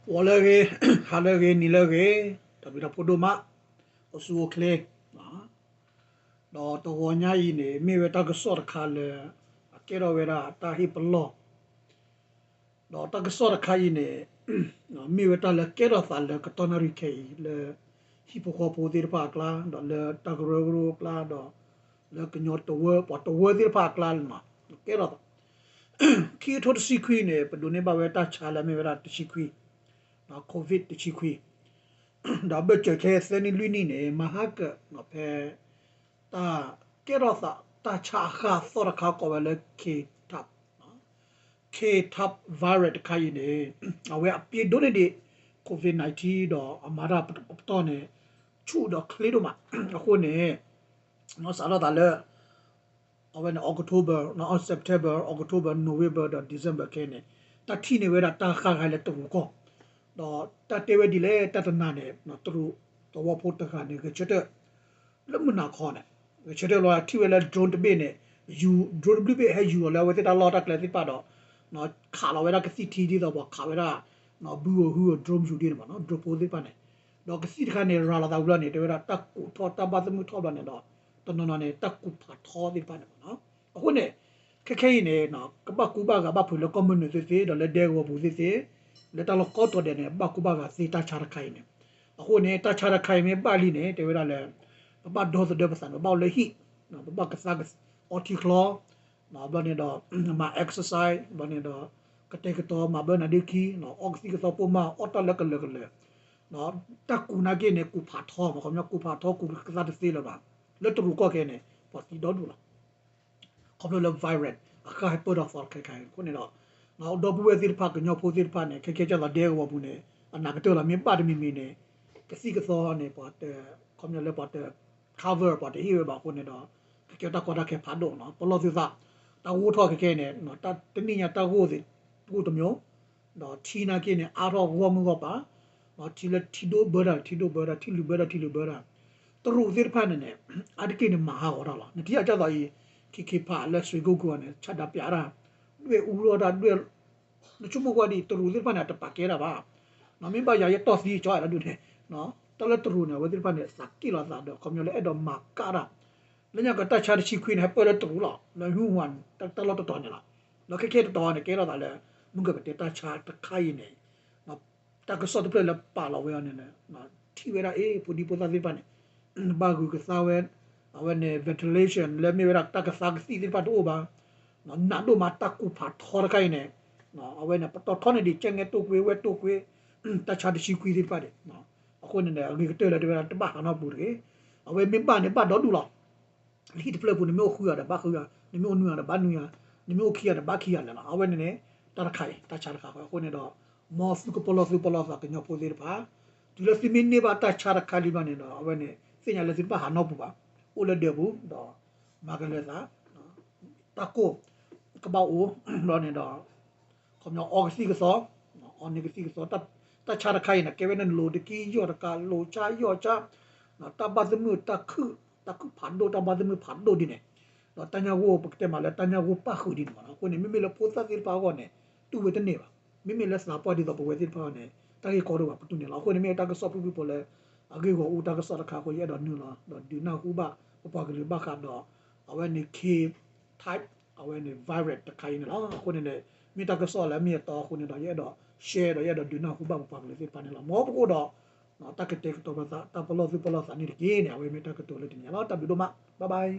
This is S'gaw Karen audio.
ဂီၤလၢအဂ့ၤ, ဟါလၢအဂ့ၤ, နံၤလၢအဂ့ၤ, တၢ်ဘျုးတၢ်ဖှိၣ်ဒိၣ်မး, အိၣ်ဆူၣ်အိၣ်ချ့, ဒီးတဂီၤညါအံၤန့ၣ် မ့ၢ်ဝဲတၢ်ကစီၣ်တခါလၢ အကဲထီၣ်ဝဲဒၣ်တၢ်ဟ့ၣ်ပလီၢ် ဒီးတၢ်ကစီၣ်တခါအံၤန့ၣ် မ့ၢ်ဝဲတၢ်လၢကဲထီၣ်သးလၢကတီၢ်နၣ်ရံၣ်ခဲအံၤ လၢဟံၣ်ဖိဃီဖိသ့ၣ်တဖၣ်အကျါ ဒီးလၢတၢ်ကရၢကရိအကျါ ဒီးလၢကညီတဝၢ ပှၤတဝၢသ့ၣ်တဖၣ်အကျါန့ၣ် ကဲထီၣ်သး ခံကထိတဆံခွံန့ၣ် ပဒိးန့ၢ်ဘၣ်ဝဲတၢ်ဆါလၢအမ့ၢ်ဝဲဒၣ်တဆံခွံ COVID တဆံခွံ ဒီးဘၢၣ်စၢၤခဲသၢနံၣ်လွံၢ်နံၣ်န့ၣ် မၤဟါကၢၤဖဲ တၢ်ကဲထီၣ်သး တၢ်ဆါအဃၢ်သီၣ်တခါကိးဝဲလၢ K-type, K-type virus တခါအံၤန့ၣ် အဝဲအပျ့ၤဒိၣ်န့ၢ်ဒံး COVID nineteen ဒီးအမၤတၢ်ပတီၢ်န့ၣ် ဆူၣ်ဒီးချ့ဒိၣ်မး အဃိန့ၣ် စးထီၣ်သးလၢ အဝဲန့ၣ် October, September, October, November ဒီး December ခဲအံၤန့ၣ် တၢ်ထံၣ်န့ၢ်ဝဲဒၣ်တၢ်ဃၢ်ဃၢ်လၢတရူးကီၢ် ဒီးတၢ်တဲဝဲဒ်လဲၣ် တၢ်တနၤန့ၣ် တရူးသဝီဖိတဂၤန့ၣ် ဂဲၤဆၢထၢၣ် လၢမုၢ်နၤခီန့ၣ် ဂဲၤဆၢထၢၣ်လီၤထံၣ်ဝဲလၢ drone တဘ့ၣ်န့ၣ် ယူၤ drone တဘျုးဘ့ၣ်ဟဲယူၤအီၤလၢအဝဲသ့ၣ်တၢ်လီၢ်တၢ်ကျဲသ့ၣ်တဖၣ်ဒီး ခးလီၤဝဲဒၣ်ကသံၣ်ထံဒ်သိးပှၤခးဝဲဒၣ် ဘုဧိၤဟုဧိၤ drone ယူၤဒ်န့ၣ်မ့ၢ်နီၤ drone ဖိသ့ၣ်တဖၣ်န့ၣ် ဒီးကသံၣ်တခါန့ၣ် ရၤလီၤသးဝံၤလီၤန့ၣ် တဲဝဲဒၣ်တၢ်ကူးထီၣ်တၢ်ဘၣ်သမုၣ်ထီၣ်ဘျီန့ၣ်ဒီး တနီၤနီၤန့ၣ် တၢ်ကူးဖးထီသ့ၣ်တဖၣ်န့ၣ်မ့ၢ်နီၤ အဃိန့ၣ် ခဲခဲအံၤန့ၣ် ကဘၣ်ကူဘၣ်ဂာ်ဘၣ်ဖုးလၢကီၢ်မုၢ်နုာ်သ့သ့ ဒီးလၢဒဲကဝီၤပူၤသ့သ့ လၢတၢ်လီၢ်ကိးတီၤဒဲးန့ၣ် ဘၣ်ကူဘၣ်ဂာ်သ့တၢ်ဆါတခါအံၤန့ၣ် အဃိန့ၣ် တၢ်ဆါတခါအံၤမ့ၢ်ဘၣ်လံန့ၣ် တဲဝဲဒၣ်လၢ ပဘၣ်ဒီသဒၢပသးန့ၣ် ပဘၣ်အိၣ်လၢဟံၣ် ပဘၣ်ကသါအီထံချီ ဘျီန့ၣ်ဒီး မၤ exercise ဘျီန့ၣ်ဒီး ကတဲာ်ကတီၤမၤဘၢနၤဒ့ခံ အီကသံၣ်ကသီပိာ်မၢ် အီၣ်တၢ်လၢကလၢာ်ကလၢာ် တၢ်ကူးနာ်က့န့ၣ် ကူးဖးထီမ့ၢ် ခီပညီကူးဖးထီ ကူးကသါတသ့လၢၤဘၣ် လၢတရူးကီၢ်ခဲအံၤန့ၣ် ပှၤသံဒီဒူၣ်လီၤ ခီဖျိလၢ virus အဃၢ်ဟဲပၢၢ်ထီၣ်သီခဲခါအံၤအဃိန့ၣ်ဒီး ဒီပုၢ်ဝဲၢ်သ့ၣ်တဖၣ် ကညီဖိသ့ၣ်တဖၣ်န့ၣ် ခဲခဲကၢ်သးဒဲကဝီၤပူၤန့ၣ် အနၢ်ကတၢၢ်လီၤ မ့ၢ်ဘၣ်တမံၤမံၤန့ၣ် ကသံၣ်ကသီန့ၣ် ပှၤတ ခီပညီလၢပှၤတ cover ပှၤတဟ့ၣ်ဝဲဘၣ်အဃိန့ၣ်ဒီး ကကဲတၢ်ကီတၢ်ခဲဖးဒိၣ်နီၤ ပလီၢ်သုသး တၢ်ဂိၢ်ထီၣ်ခဲခဲန့ၣ် တနံၣ်ညါတၢ်ဂိၢ်သ့ၣ် တဂိၢ်တမျိုး ဒီးထံနာ်က့န့ၣ် အါထီၣ်ဂီၢ်မုၢ်ဂီၢ်ပၤ ထံလၢထံဒိၣ်ဘၢတၢ် ထံဒိၣ်ဘၢတၢ် ထံလုာ်ဘၢတၢ် ထံလုာ်ဘၢတၢ် တရူးသ့ၣ်တဖၣ်န့ၣ်န့ၣ် အါတက့ၢ်န့ၣ် မၤဟးဂီၤတၢ်လီၤ နထံၣ်အကၢ်သိးအံၤ ခံခံဖးလၢ ရွှေကုက္ကို န့ၣ် ဆၣ်ဒၣ်ပျးတၢ် ဒွဲၣ်အူထီၣ်တၢ် ဒွဲၣ် နဆိကမိၣ်ကွၢ်ဒ်အံၤ တရူးသ့ၣ်တဖၣ်န့ၣ် အတပာ်ကဲတၢ်ဘၣ် မ့ၢ်ဘၣ်ယၤယတီၢ်သံကၠီဒ်န့ၣ် တၢ်လၢတရူးန့ၣ် အဝဲသ့ၣ်တဖၣ်န့ၣ် သးက့ၣ်လီၤသးဒီး ခီပညီလၢအဲၣ်ဒိးမၤကၣ်တၢ် လၢညါကတၢ်ဆါတဆံခွံန့ၣ် ဟဲပၢၢ်လၢတရူးလီၤ လၢ Wuhan တၢ်လီၢ်တတီၤန့ၣ်လီၤ ဒီးခဲခဲတတီၤန့ၣ် ကဲထီၣ်သးလၢ မုၢ်ကပတဲတၢ်ဆါတခါအံၤန့ၣ် တၢ်ကစီၣ်တဖျၢၣ်လၢပာ်လီၤဝဲအီၤန့ၣ် ထံၣ်ဝဲဒၣ်အ့ၣ် ဖိဒံဖိသၣ်သ့ၣ်တဖၣ်န့ၣ် ဘၣ်ဂုာ်ကသါဝဲ အဝဲန့ၣ် ventilation လၢမ့ၢ်ဝဲဒၣ်တၢ်ကသါကသံၣ်သ့ၣ်တဖၣ်တအိၣ်ဘၣ် နးဒိၣ်မးတၢ်ကူးဖးထီတခါအံၤန့ၣ် အဝဲန့ၣ် ပတီၢ်ထီန့ၢ်ဒံး ကဲငဲတိၢ်ကွ့ဝဲတိၢ်ကွ့ တၢ်ဆါတဆံခွံသ့ၣ်တဖၣ်န့ၣ် အဃိန့ၣ် အဂ့ၤကတၢၢ်လၢတဲဝဲဒၣ်တဘၣ်ဟးနီၢ်ပူၤတဂ့ၤ အဝဲမ့ၢ်ဘၣ်န့ၣ် ဘၣ်ဒီဒူၣ်လီၤ လၢဟံၣ်တဖျၢၣ်ပူၤ နမ့ၢ်အိၣ်ဃုဂၤဒီးဘၣ်ဃုဂၤ နမ့ၢ်အိၣ်နွံဂၤဒီးဘၣ်နွံဂၤ နမ့ၢ်အိၣ်ခံဂၤဒီးဘၣ်ခံဂၤလၢာ်လီၤ အဝဲန့ၣ်န့ၣ် တၢ်တခါအံၤ တၢ်ဆါတခါဃီ အဃိန့ၣ်ဒီး မ်သုကပလီၢ်သုပလီၢ်သးကညီဖိသ့ၣ်တဖၣ် တုၤလၢသုမ့ၢ်န့ၢ်ဘၣ်တၢ်ဆါတခါလံဘျီန့ၣ်ဒီး အဝဲန့ၣ် သ့ၣ်ညါလၢသုတဘၣ်ဟးနီၢ်ပူၤဘၣ် အိၣ်လၢဒၢးပူၤ ဒီး မၤကလဲၤသး တၢ်ကိၢ် ကဘၣ်အိၣ် ဘျီန့ၣ်ဒီး ခီပညီအီကသံၣ်ကသီ အီန့ၢ်ကသံၣ်ကသီ တၢ်ဆါတခါအံၤန့ၣ် ကဲဝဲန့ၣ်လိၤတကံယီၢ်တကး လိၤဆါယီၢ်ဆါ တၢ်ဘၣ်သမုၣ်တၢ်ခုၣ် တၢ်ခုၣ်ဖးဒိၣ် တၢ်ဘၣ်သမုၣ်ဖးဒိၣ်ဒ်န့ၣ် ဒီးတၢ်ညၣ်ဂိၢ် ပကတဲမးလၢတၢ်ညၣ်ဂိၢ်ပၣ်ဃုာ်ဒ်န့ၣ်မး အဃိန့ၣ် မ့မ့ၢ်လၢဖိသၣ်သ့ၣ်တဖၣ်အဂီၢ်န့ၣ် တူၢ်ဝဲတန့ၢ်ဘၣ် မ့မ့ၢ်လၢသးပှၢ်ဒ်သိးပဝဲသ့ၣ်တဖၣ်အဂီၢ်န့ၣ် တၢ်ဂ့ၢ်ကီဒိၣ်ဘၣ် ပတူၢ်န့ၢ်လီၤ အဃိန့ၣ် မ့ၢ်တၢ်ကစီၣ်ဖုၣ်ဖုၣ်ဖိလၢ အဂ့ၢ်ဂီၢ်အူတၢ်ကစီၣ်တခါအဃိ ယအဲၣ်ဒိးနုာ်လီၤ ဒီးဒုးနၢ်ဟူဘၣ် ပပှၤကလုာ်ဘၣ်ဃးဒီး အဝဲန့ၣ် K-type အဝဲန့ၣ် virus တခါအံၤန့ၣ်လီၤ အဃိန့ၣ်န့ၣ် မ့ၢ်တၢ်ကစီၣ်လၢအမ့ၢ်အတီအဃိန့ၣ်ဒီး ယအဲၣ်ဒိး share ဒီးယအဲၣ်ဒိးဒုးနၢ်ဟူဘၣ်ပပှၤကလုာ်သ့ၣ်တဖၣ်န့ၣ်လီၤ မ်ပကအိၣ်ဒီး တၢ်ကတဲာ်ကတီၤပသး တၢ်ပလီၢ်သုပလီၢ်သးန့ၣ်တက့ၢ်န့ၣ် အဝဲမ့ၢ်တၢ်ကတိၤလၢတနံၤညါလီၤ တၢ်ဘျုးဒိၣ်မး bye bye